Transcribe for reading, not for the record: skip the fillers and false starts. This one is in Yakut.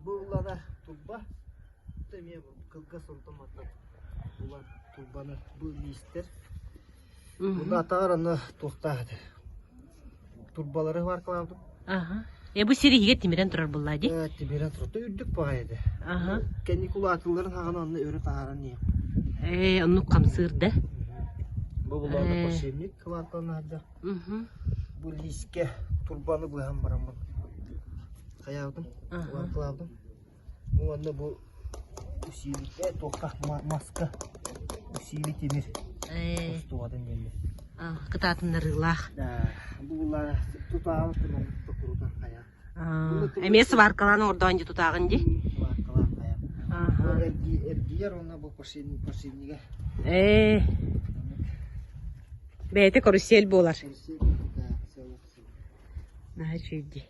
Бу уллана турба эмиэ кылгас онтон мантан булан турбаны бу лиистэр. Бу атаҕар аны туохтаах этэ. Турбалары варкалаабытым. Аха. Э бу сир иһигэр тимирэн турар буоллаа дии. Э, тимирэн турар. Үрдүк баҕайы этэ. Аха. Кэнники улаатылларын хаҕана онно өрө таһааран иһиэх. Э, оннук хамсыыр да. Бу булаана подшипник кылааттан аһарда. Бу лиискэ турбаны быһан бараммын хайаабытым, варкалаабытым. Уонна бу усилитель туохха маска усилитель тимир устугатын диэннэр. Кытаатыннарыылаах. Бу буллаара тутааҕын токурутан хайа. Эмиэ сваркалаан оҥордоон дии тутааҕын дии. Сваркалаан хайа. Эргийэр уонна бу подшипнига. Ээ. Бэйэтэ карусель буолар. Наһаа үчүгэй дии.